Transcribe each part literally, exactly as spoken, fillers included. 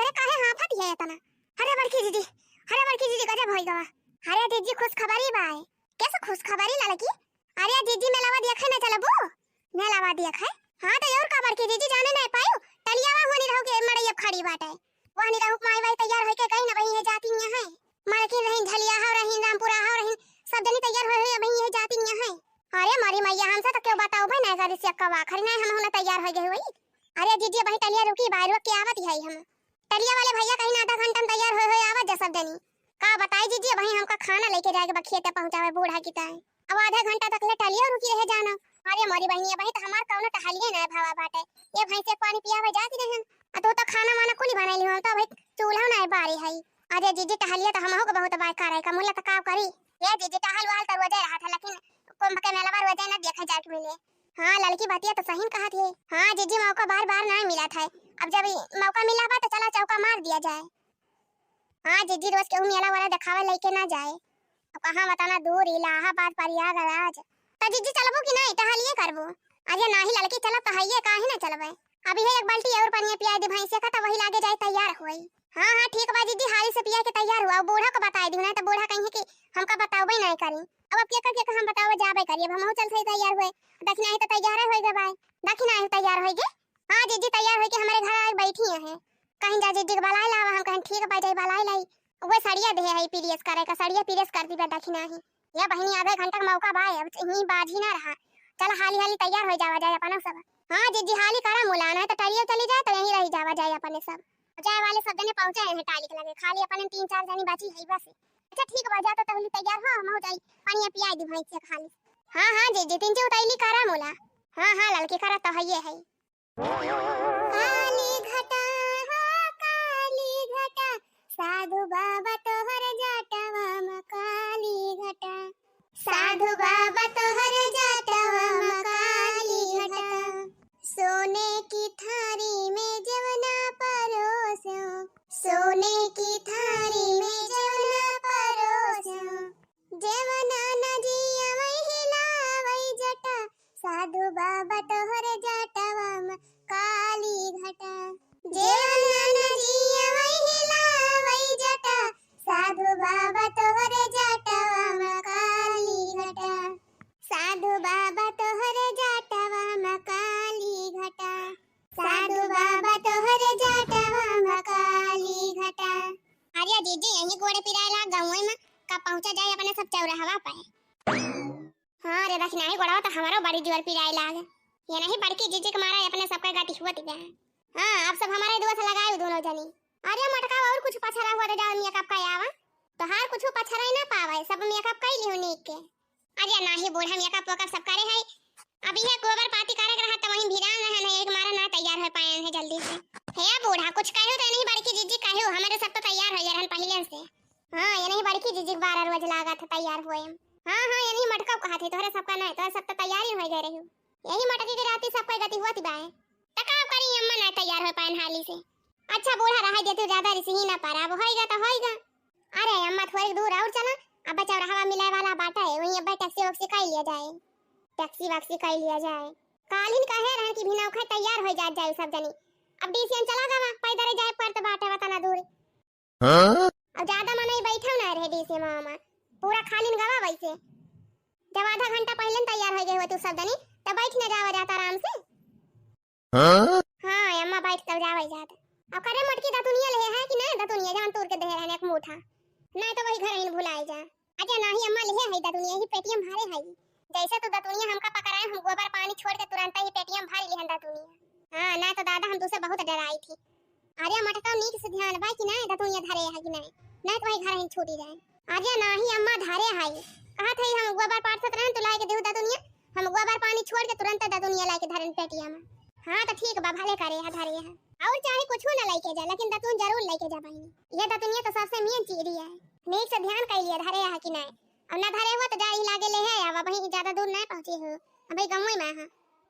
अरे काहे हाँफत है इतना? अरे बड़की जीजी, अरे बड़की जीजी, गजब होइ गवा। अरे जीजी, खुशखबरी बाय। कैसे खुशखबरी ललकी? अरे जीजी, मेलावा देखे ना चलबू? मेलावा देखे? हाँ तो और का बड़की जीजी, जाने ना पायू? टलियावा हुआ निरहू के मड़ई अब खड़ी बाटे। वह निरहू के माई बाई तैयार होइके गई ना, वही है जाती नहीं है। मालकिन रहीन झलिया हो रहीन, रामपुरा हो रहीन, सब जनी तैयार होए होए वही है जाती नहीं है। अरे मोरी मैया, हमसे तो क्यों बताओ भाई ना, गाड़ी से कवा खरी ना हम होना तैयार होइ गए होई। अरे जीजी, वही टलिया रुकी, बाहर के आवत है हम। टलिया वाले भैया कहीं ना आधा घंटा में तैयार होए होए आवत जा सब जनी। का बताई जीजी, वही हमका खाना लेके जाएके बा खेते पहुँचावे बूढ़ा की ताई। अब आधा घंटा तक ले टलिया रुकी रहे जाना। अरे मोरी बहिनी, वही तो हमार कौनो टहलिए ना भावा बाटे। ये भैंसे के पानी पियावे जाती रहे। आ तू तो खाना वाना कुली बनाई ली हो, तो भाई चूल्हा ना बारी है। अरे जीजी, टहलिया तो हमहू के बहुत बाय करे का, मुल्ला तो का करी। ये जीजी, टहल वहल तो रोजे रहा था, लेकिन कुंभ के मेला रोजे ना देखे जाके मिले। हाँ, ललकी बतिया तो सही कहत है। हाँ जीजी, मौका बार बार ना मिला था, अब जब ई मौका मिला बा तो चला चौका मार दिया जाए। हाँ जीजी, रोज केहू मेला वाला देखावे लेके ना जाए। अब कहाँ बताना दूर, इलाहाबाद, प्रयागराज। तो जीजी चलबू कि नहीं, टहलिए करबू? अरे नाही ललकी, चलब तो हइये, काहे ना चलबे। अभी है एक बाल्टी और पनिया पिया दी भैंसे का, तो वही लागे जाए तैयार होई। हाँ हाँ ठीक बा जीजी, हाली से पिया के तैयार हुआ, बूढ़ा को बताई दी, नहीं तो बूढ़ा कहीं कि हमका बतावे नहीं करी। अब अब के का के का हम बतावे जाबे करी, अब हमहू चल सही तैयार हुए। दखिना ही तो तैयार है होई गए बाय। दखिना ही तैयार होई गए। हाँ जीजी, तैयार होई के हमारे घर आए बैठी हैं। कहीं जा जीजी के बलाई लावा, हम कहीं ठीक बा जाई बलाई लाई। वो सड़िया दे है प्रेस करे का, सड़िया प्रेस कर दी बा दखिना ही। या बहिनी, आधे घंटा का मौका बा, अब ही बाजी ना रहा। चल हाली हाली तैयार हो जावा जाए अपना सब। हाँ जीजी, हाली करा मुला, ना तो टलियो चली जाए तो यहीं रही जावा जाए अपने सब। जाए वाले सब जने पहुँचे हैं टाली के लगे, खाली अपने तीन चार जनी बची है बस। अच्छा ठीक बा, जा तो तहली तैयार हो, हम हो जाई पानी पिया दी भैंस से खाली। हाँ हाँ जीजी, तीन चौ उतैली करा मुला। हाँ हाँ ललकी, करा तो हइये है। काली घटा हो काली घटा, साधु बाबा तोहर जाटवा में काली घटा। साधु बाबा तोहर जाटवा में काली घटा। सोने की थारी में जवना परोसो, सोने की थारी में जवना परोसो, जेवना नदिया वही लावई जटा, साधु बाबा तोहरे जटवा में काली घटा। जेवना नदिया वही लावई जटा, साधु बाबा तोहरे जटवा में काली घटा। साधु बाबा तोहरे जटवा में काली घटा। साधु बाबा तोहरे जटवा में काली घटा। अरे जीजी, यही गोड़े पिराए लाग गौवे में, का पहुँचा जाए अपने सब चौराहवा पे। हाँ रे, दखिनाही गोड़वा तो हमारो बड़ी जोर पिराए लाग। ये नहीं बड़की जीजी के मारा अपने सबका गति हुआ तिबे। हाँ, अब सब हमारे दुआ से लगाए दोनों जनी। अरे मटका, और कुछ पछरा हुआ तो जाओ मेकअप का आवा। तोहार कुछ पछरा ही ना पावे, सब मेकअप कर लियो नीक के। अरे नाही बूढ़ा, मेकअप वेकअप सब करे है। अब इहे गोबर पाती करे के रहा त वहीं भिरान रहन है, एक मारा ना तैयार हो पाए हैं जल्दी से। हे बूढ़ा, कुछ कहो तो नहीं, बड़की जीजी कहो, हमारे सब तो तैयार हो गए रहन पहले से। हाँ, ये नहीं बड़की जीजी के बारह रोज लागा था तैयार हुए। हाँ हाँ, ये नहीं मटका कहा थे, तोहरे सबका ना, तोहरे सब तो तैयारी हो गए रही। यही मटकी के राती सब कोई गति हुआ थी बाए। त का करी अम्मा ना तैयार हो पाए हाली से। अच्छा बूढ़ा रहा दे तू, ज्यादा रिसही ना पारा, अब होएगा तो होएगा। अरे अम्मा, थोड़ी दूर और चला, अब चौराहा मिलाए वाला बाटा है, वहीं अब टैक्सी वैक्सी कर लिया जाए। टैक्सी वैक्सी कर लिया जाए। कालिन कहे रहन कि भिनौखा तैयार हो जात जाए सब जनी। अब डीसीएम चला गवा, पैदल जाए पड़त बाटे वतना दूर। हाँ? अब ज्यादा मनई बैठो ना रहे डीसीएम मामा, पूरा खालिन गवा वैसे। जब आधा घंटा पहले न तैयार हो गए हो तू सब जनी, तब बैठ न जावा जाता आराम से। हाँ? हाँ, अम्मा बैठ तब जावे जात। अब करे मोटकी दतुनिया ले है कि ना, दतुनिया जवन तूर के दे रहने एक मुठा। नहीं तो वही घर ही भुलाए जा। अरे नाही अम्मा, लेहे है दतुनिया, ही पेटियम भरे है। जैसे तू दतुनिया हमका पकड़ाए, हम गोबर पानी छोड़ के तुरंत ही पेटियम भर लिहन दतुनिया। हाँ, ना तो दादा हम तुसे बहुत डराई थी। अरे मटका नीक से ध्यान बा कि नहीं, दतुनिया धरे है कि नहीं, नहीं तो वही घर ही छूटी जाए। अरे नाही अम्मा, धरे है। कहा थे हम गोबर पाट सत रहन, तू लाए के देहु दतुनिया, हम गोबर पानी छोड़ के तुरंत दतुनिया लाए के धरन पेटिया में। हाँ तो ठीक बा, भले करे है, धरे है। और चाहे कुछ ना लेके जा, लेकिन दतुन जरूर लेके जा बहिनी। ये दतुनिया तो सबसे मेन चीज है। नीक से ध्यान कर लिया, धरे है कि नहीं। अब ना धरे हुआ तो जा ही लागे ले है, अब वहीं ज्यादा दूर नहीं पहुंचे हो, अभी गाँव में है।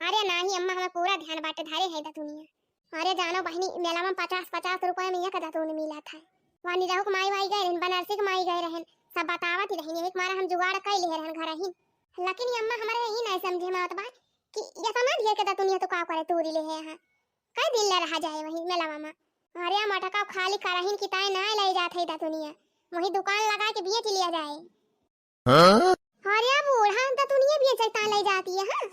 अरे नाही अम्मा, हमें पूरा ध्यान बाटे, धरे है दतुनिया। अरे जानो बहिनी, मेला में पचास पचास रुपए में एक दतुन मिला था। वहाँ निरहू के माई वाई गए रहन, बनारसी के माई गए रहन, सब बतावत ही रहन, एक मारा हम जुगाड़ कर ले रहन घर ही। लेकिन ये अम्मा हमारे यही नहीं समझे में आवत बा कि इतना ढेर के दतुनिया तो का करे तूरी ले है यहाँ। कई दिन ले रहा जाए वही मेलावा में। अरे मटका खाली करहिन की ताई नाहीं लइ जात है दतुनिया, वही दुकान लगाइ के बेच लिया जाए। हाँ? अरे बूढ़ा, दतुनिया बेचइ ताई लइ जाती है, हाँ?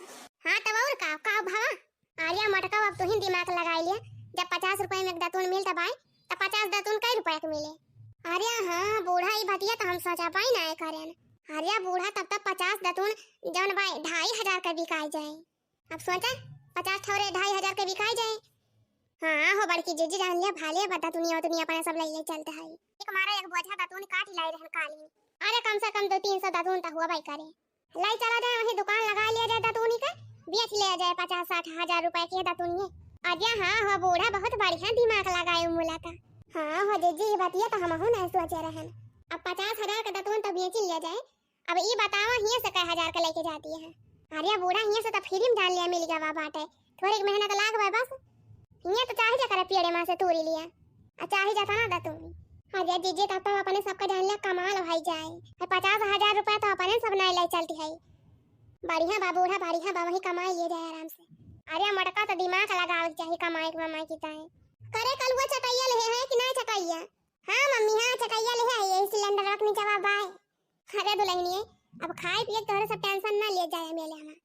हाँ, तब और का, का भवा? अरे मटका, अब तुहिन दिमाग लगाइ लिया, जब पचास रुपया में एक दतुन मिलत बाय, तब पचास दतुन कई रुपया के मिले? अरे हाँ बूढ़ा, ई बतिया तो हम सोचा पाई नाहीं करेन। अरे बूढ़ा, तब तक पचास दतुन जौन बाय ढाई हजार के बिकाइ जाए। अब सोचा, पचास ठौरे ढाई हजार के बिकाइ जाए। हाँ हो बड़की जीजी, जान लिया, भाले बा दतुनिया वतुनिया अपने सब लइले चलत है। एक मारा एक बोझा दतुन काटि लाइ रहन काली। अरे कम से कम दो तीन सौ दतुन तो हुआ बाय करे। लइ चला जाए, वही दुकान लगाइ लिया जाए दतुनी के, बेच लिया जाए पचास साठ हजार रुपया के दतुनिये। अरे हाँ हो बूढ़ा, बहुत बढ़िया दिमाग लगाए मुला का। हाँ हो जीजी, ई बतिया तो हमहू नाहीं सोचे रहन। अब पचास हजार के दतुन तो बेच लिया जाए, अब ई बतावा, हियाँ से कै हजार के लइके जाती है? अरे बूढ़ा, हियाँ से तो free में जान लिया मिल गवा बाटे, थोड़ी मेहनत लाग बा बस। हियाँ तो चाहे जेकरा पेड़े मा से तोरी लिया, आ चाहे जतना दतुनी। अरे जीजी, तब तो अपने सबका जान लिया कमाल होइ जाए। है पचास हजार रुपया तो अपने सब नाहीं लइ चलती है। बढ़िया बा बूढ़ा, बढ़िया बा, वही कमाइ लिया जाए आराम से। अरे मटका तो दिमाग लगावे के चाही कमाइ के ममाइ की ताई। करे कलुआ चटइया लेहे है कि नाहीं चटइया? हाँ मम्मी, हाँ चटइया लेहे है, यही सिलेंडर रखनी जवाब बाय। अरे दुलहिनिये, अब खाए पिए के तोहरे सब tension ना लिए जाए मेले हमा।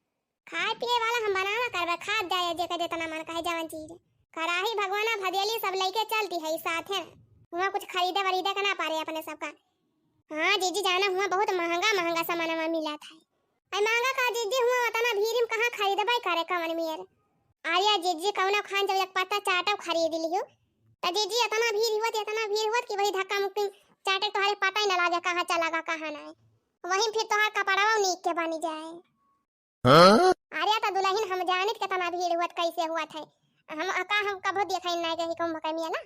खाए पिए वाला हम बनावा करबे, खात जाए जेकर जेतना मन कहे जवन चीज। कराही, भगवाना, भदेली सब लइके चलती है साथे। हुआँ कुछ खरीदे वरीदे के ना पारे अपने सबका। हाँ जीजी जाना, हुआँ बहुत महँगा महँगा सामानवा मिलत है। अरे महँगा का जीजी, हुआँ ओतना भीड़ में कहाँ खरीदबे करे कवन मेर। अरे जीजी कउनो खान जब एक पत्ता चाटो खरीद लिहू, त जीजी एतना भीड़ हुअत, एतना भीड़ हुअत कि वही धक्का मुक्की चाटे तोहरे पता ही ना लागे कहाँ चला गा कहाँ नाहीं। वहीं फिर तोहार कपड़वा नीक के बनी जाए। हाँ? अरे त दुलहिन हम जानित केतना भीड़ हुअत, कैसे हुअत है। हम का हम कभो देखइन नाहीं गही कुंभ के मेला।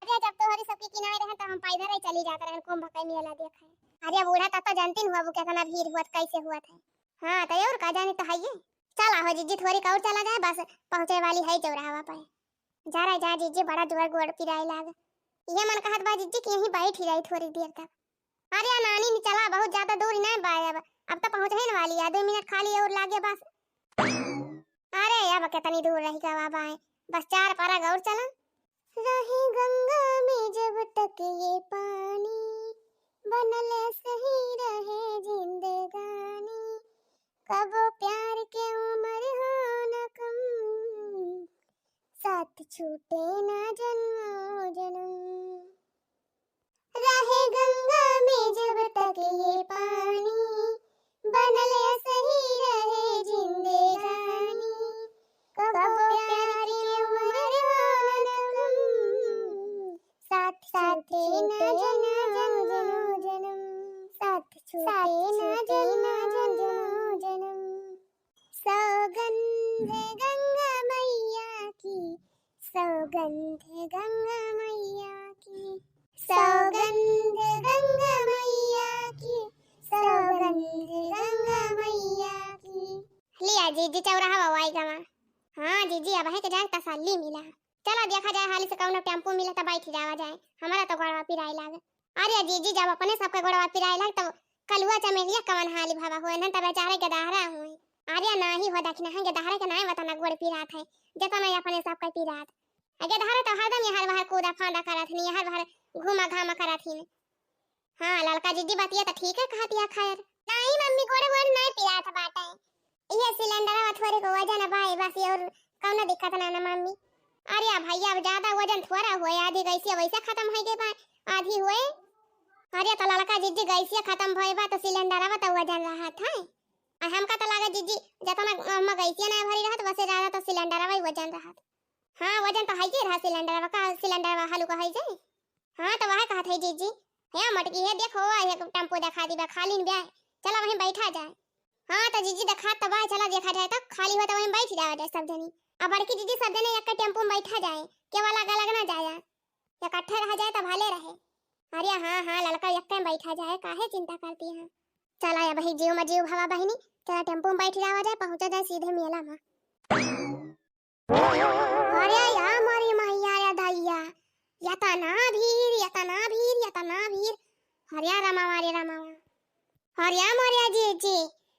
अरे जब तोहरी सबके किनारे रहन त हम पैदल ही चली जात रहन कुंभ के मेला देखे। अरे बूढ़ा तब तो जानतिन हुआ वो केतना भीड़ हुअत, कैसे हुअत है। हाँ त और का जानी तो है ये। चला हो जीजी, थोड़ी और चला जाए, बस पहुँचे वाली है चौराहा पे। जा रहा जा जीजी, बड़ा जोर गोड़ पिराए लाग। ये मन कहत बा जीजी कि यहीं बैठ ही रही थोड़ी देर तक। अरे नानी नी चला, बहुत ज्यादा दूर ही नहीं बा अब, अब तो पहुँचे ही वाली है, दो मिनट खाली और लागे बस। अरे अब कितनी दूर रही गवा बाय, बस चार परग और चला। रहे गंगा में जब तक ये पानी, बनल सही रहे जिंदगानी। कबो प्यार के उम्र हो न कम, साथ छूटे ना जन्मों जन्म। रहे गंगा में जब तक ये पानी, बनल सही रहे जिंदगानी। कबो प्यार के उम्र हो न कम, साथ साथ छूटे ना जन्मों जन्म, साथ छूटे ना जन्मों जन्म। सौगंध गंगा मैया की, सौगंध गंगा मैया की, सौगंध गंगा मैया की, सौगंध गंगा मैया की। लिया जीजी, चौराहा वाई गवा। हाँ जीजी, अब है के जाए तसल्ली मिला। चला देखा जाए हाली से कउनो टेम्पू मिला त बैठ जावा जाए, हमारा तो गोड़वा पिराए लागे। अरे जीजी, जब अपने सबके गोड़वा पिराए लाग तब कलुआ चमेलिया कवन हाली भवा हुए न, तब बेचारे गदहरा हुए। अरे नाही हो दखिना है, गदहरे के नाई वतना गोड़ पिरात है, जतना अपने सबके पिरात। आ गदहरे तो हरदम यहर वहर कूदा फांदा करत हिन, यहर वहर घूमा घामा करत हिन। हाँ ललका जीजी, बतिया तो ठीक है कहतिया। खैर नाही मम्मी, गोड़ वोड़ नाई पिरात बाटे। इहे सिलेंडरवा थोरे को वजन बाए बस, और कउनो दिक्कत ना ना मम्मी। अरे भैया, अब ज्यादा वजन थोरा हुए, आधी गैसिया वैसे खतम होइ गए बा, आधी हुए। अरे त ललका जीजी, गैसिया खतम भए बा त सिलेंडरवा त वजन रहत है। आ हमका त लागे जीजी, जतना हम गैसिया ना भरी रहत, वसे ज्यादा त सिलेंडरवा ही वजन रहत। हाँ वजन त है के रहा सिलेंडरवा का, सिलेंडरवा हलुका है जे। हाँ त वह कहत है जीजी, हे मटकी है देखो, ये टेम्पो देखा दी बा, खाली न ब्याह, चला वहीं बैठा जाए। हाँ त जीजी देखात त बा, चला देखा जाए त खाली हो त वहीं बैठ जावा जाए सब जनी। आ बड़की जीजी सब जने एक टेम्पो में बैठा जाए, केवा अलग अलग ना जाया, इकट्ठे रहा जाए त भले रहे। अरे हाँ हाँ ललका, एक में बैठा जाए, काहे चिंता करती हैं। चला अब ही जीव में जीव भवा बहिनी, चला टेम्पो में बैठ जावा जाए, पहुँचा जाए सीधे मेला में। अरे या मोरी मैया रे दैया, यतना भीड़, यतना भीड़, यतना भीड़। अरे रामावा रे रामावा, अरे मोरे जीजी,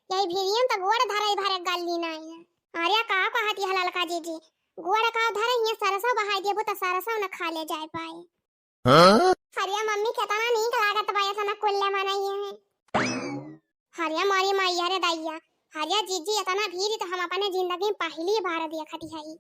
यही भीड़ियन त गोड़ धरे भरे गली नाई है। अरे का कहत यह ललका जीजी, गोड़ का धरे हियाँ सरसों बहाई देबो त सरसों न खा ले जाए पाए। हाँ? हरिया मम्मी, केतना नीक लागत बा, एतना कुल्ले मनई है। हरिया मोरी मैया रे दैया, हरिया जीजी, एतना भीड़ त हम अपने जिंदगी में पहली बार देखत हई।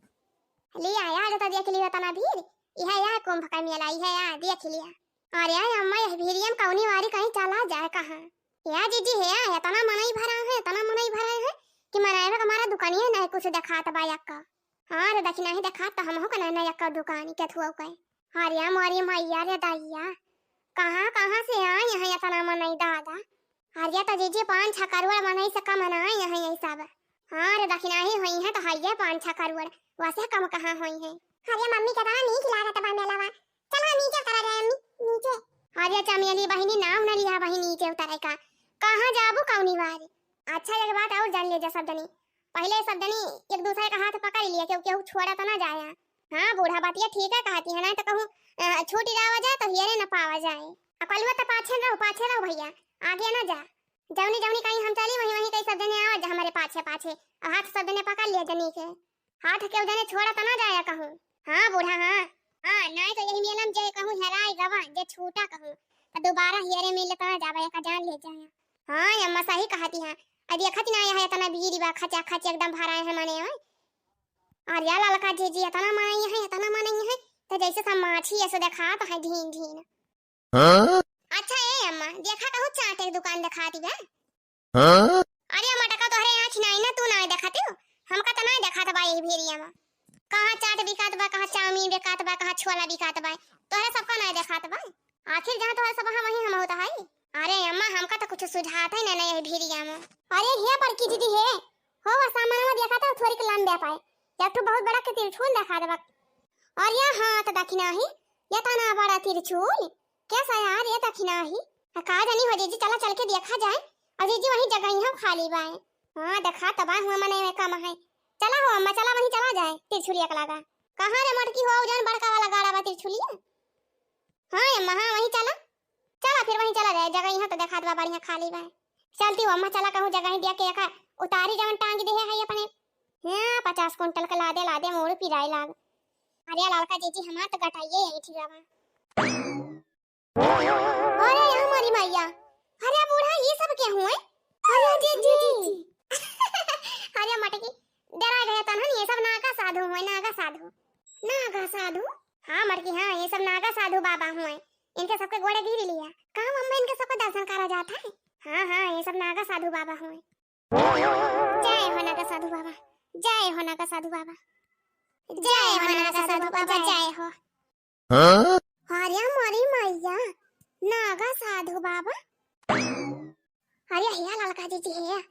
ले आया, आज त देख लियो एतना भीड़, इहे या कुंभ का मेला, इहे या देख लिया। अरे अम्मा, यह भीड़िया में कौनी वारी कहीं चला जाए कहाँ? या जीजी, हे या, एतना मनई भरा है, एतना मनई भरा है कि मनई में हमारा दुकानिया नहीं कुछ देखात बा यक्का। हाँ रे, दखिनाही देखात त हमहू का नहीं यक्का दुकानी के थुआ कहे। हरिया मोरी मैया रे दैया, कहाँ कहाँ से आए हैं एतना मनई दादा? हरिया त जीजी पाँच छह करोड़ मनई से कम ना आए हैं ये सब। हाँ रे, दखिनाही होई है त हइये पाँच छह करोड़, वैसे कम कहाँ होई है? हरिया मम्मी, केतना नीक लागत बा मेलावा। चलो नीचे उतरा जाए अम्मी, नीचे। हरिया चमेली बहिनी, नाव न लिया बहिनी नीचे उतरे का। कहाँ जाबू कौनी वारी? अच्छा, एक बात और जान ले जा सब जनी, पहले सब जनी एक दूसरे का हाथ पकड़ लिया, केहू केहू छोड़ा तो ना जाया। हाँ, बूढ़ा बतिया ठीक है कहती है, ना तो कहूँ, अ, छूट जावा जाए तो हियरे न पावा जाए। आ कलुआ तो पाछे रहो, पाछे रहो भैया, आगे ना जा। जौनी जौनी कहीं हम चली, वहीं वहीं कहीं सब जने आवा जा हमारे पाछे पाछे, और हाथ सब जने पकड़ लिया जनी के। हाथ केहू जने छोड़ा तो ना जाया कहूँ। हाँ बूढ़ा, हाँ। हाँ, नाय तो यही मेला में जे कहूँ हेराय गवा, जे छूटा कहूँ, तो दोबारा हियरे मिले तो ना जावा, एका जान ले जाया। हाँ अम्मा, सही कहती है। अब देखत ना है एतना भीड़ बा, खचा खच एकदम भराए है मने, ओए। और या ललका जीजी, एतना मनई है, एतना मनई है, तो जैसे सब माछी ऐसे देखात है, ढीन ढीन। हाँ? अच्छा ए अम्मा, देखा कहूँ चाट एक दुकान देखाती बा। हाँ? अरे अम्मा, टका तोहरे आँख नाई ना, तू नाई देखाती हो, हमका तो नाई देखात बा यही भेड़िया में। कहाँ चाट बिकात बा, कहाँ चाउमीन बिकात बा, कहाँ छोला बिकात बा, तोहरे सबका नाई देखात बा। आखिर जहाँ तोहरे सब, वहीं हम होता है। अरे अम्मा, हमका तो कुछ सुझात है ना, ना यही भेड़िया में। अरे हे बड़की दीदी हे, हो वो सामानवा देखा तो थोड़ी के लंबे पाए, एक ठो बहुत बड़ा के त्रिशूल देखा देबा। और या हाथ दखिनाही, एतना बड़ा त्रिशूल, कैसा यार ये दखिनाही? आ, का जानी हो जीजी, चला चल के देखा जाए। और जीजी वही जगह ही हम खाली बाए। हाँ, देखा तबा हुआ मने में कम है। चला हो अम्मा, चला वहीं चला जाए, त्रिशूलिया के लगा। कहाँ रे मटकी हो, जौन बड़का वाला गाड़ा बा त्रिशूलिया? हाँ अम्मा, हाँ, वहीं चला। चला फिर वहीं चला जाए, जगह यहाँ तो देखात बा बढ़िया खाली बा। चलती हो अम्मा, चला कहूँ जगह ही दिया के एका उतारी जवन टांग दे है अपने। हाँ, पचास कुंटल के लादे लादे मोड़ पिराए लाग। अरे ललका जीजी, हमार तो गटाइए यही ठीक बा। अरे यहाँ मोरी मैया, अरे बूढ़ा, ये सब के हुए? अरे जीजी। अरे मटकी, डरा गया तनहन, ये सब नागा साधु हुए, नागा साधु। नागा साधु? हाँ मटकी, हाँ, ये सब नागा साधु बाबा हुए। इनके सबके गोड़े गिर लिया। कहाँ अम्मा इनके सबका दर्शन करा जाता है? हाँ, हाँ, ये सब नागा साधु बाबा हुए। जय हो नागा साधु बाबा, जय हो नागा साधु बाबा, जय हो नागा साधु बाबा, जय हो। हाँ? अरे मोरी मैया, नागा साधु बाबा। अरे हिया ललका जीजी हे,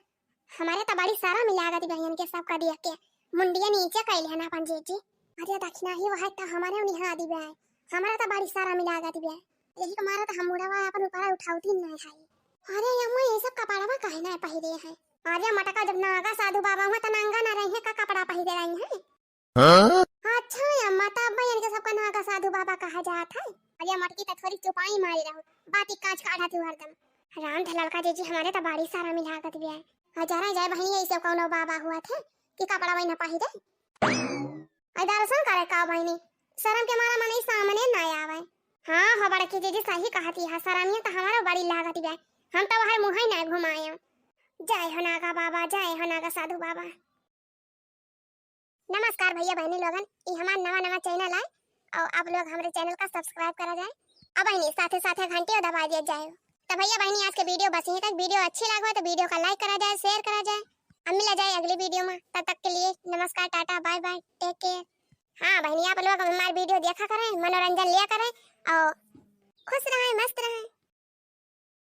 हमारे तो बड़ी शरम लागत बा इनके सबका देख के, मुंडिया नीचे कैले है ना अपन जीजी। अरे दखिनाही वह तो हमारे उन्हीं हाँ दिबे, हमारा तो बड़ी शरम लागत बा। यही के मारे तो हम बुढ़वा अपन ऊपर उठावती नहीं है। अरे अम्मा, ये सब कपड़वा काहे ना पहिरे हैं? अरे मटका, जब नागा साधु बाबा हुआ तो नंगा ना रही है, का कपड़ा पहिरे रही है? हाँ? अच्छा अम्मा, तब भाई इनके सबका नागा साधु बाबा कहा जात है। अरे मटकी तो थोड़ी चुपाई मारी रहो, बाती कांच काढ़ा थी हरदम। राम थे ललका जीजी, हमारे तो बड़ी शरम लागत बा। हजारा जाए बहिनी, ऐसे कौनो बाबा हुआ थे कि कपड़ा वही ना पहिरे। अरे दर्शन करे का बहिनी, शरम के मारा मनई सामने ना आवे। हाँ हो बड़की जीजी, सही कहती है, शरमिया तो हमारा बड़ी लागत बा, हम तो वहर मुँह ही ना घुमाए। जय हो नागा बाबा, जय हो नागा साधु बाबा। नमस्कार भैया बहनी लोगन, ई हमार नवा नवा channel आए और आप लोग हमरे channel का subscribe करा जाए। अब बहनी साथे साथे घंटियो दबा दिया जाए। तो भैया बहनी आज के video बस यहीं तक। Video अच्छी लगे तो video का like करा जाए, share करा जाए। अब मिला जाए अगली video में, तब तक के लिए नमस्कार, टाटा, bye bye, take care। हाँ बहनी, आप लोग हमारे video देखा करें, मनोरंजन लिया करें और खुश रहें, मस्त रहें।